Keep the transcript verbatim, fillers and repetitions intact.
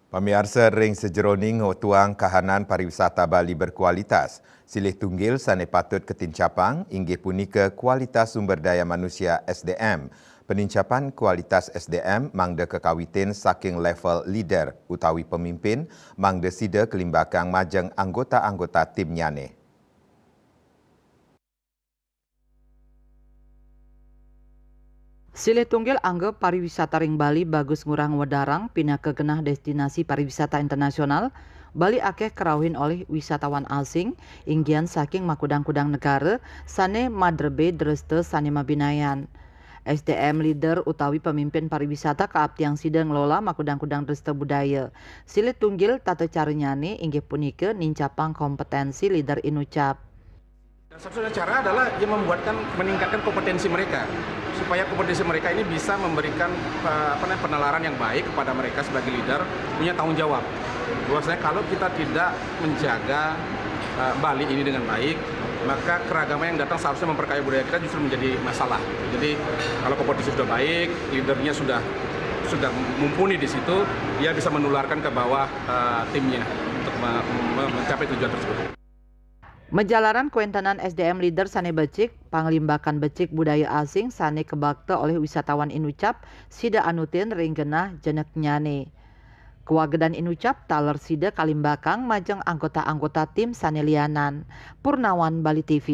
Pamiarsa, ring sajeroning ngutuang kahanan pariwisata Bali berkualitas, silih tunggil sane patut katincapang inggih punika kualitas sumber daya manusia, S D M. Penincapan kualitas S D M mangda kakawitin saking level leader utawi pemimpin, mangda sida kalimbakang majeng anggota-anggota timnyane. Silih tunggil angga pariwisata ring Bali, Bagus Ngurah Wedarang, pinaka genah destinasi pariwisata internasional. Bali akeh karauhin olih wisatawan asing, inggihan saking makudang-kudang negara, sane madrebe dresta sane mabinayan. S D M leader utawi pemimpin pariwisata kaaptiang sida ngelola makudang-kudang dresta budaya. Silih tunggil tata caranyane inggih punika nincapang kompetensi leader inucap. Dan satu-satunya cara adalah dia membuatkan, meningkatkan kompetensi mereka, supaya kompetensi mereka ini bisa memberikan eh, apa namanya, penalaran yang baik kepada mereka sebagai leader, punya tanggung jawab. Bahwasanya kalau kita tidak menjaga eh, Bali ini dengan baik, maka keragaman yang datang seharusnya memperkaya budaya kita justru menjadi masalah. Jadi kalau kompetensi sudah baik, leadernya sudah sudah mumpuni di situ, dia bisa menularkan ke bawah eh, timnya untuk me- me- mencapai tujuan tersebut. Majalaran kawéntenan S D M leader sané becik, panglimbakan becik budaya asing sané kabakta olih wisatawan inucap sida anutin ring genah jeneknyané. Kawagedan inucap taler sida kalimbakang majeng anggota-anggota tim sané lianan. Purnawan, Bali T V.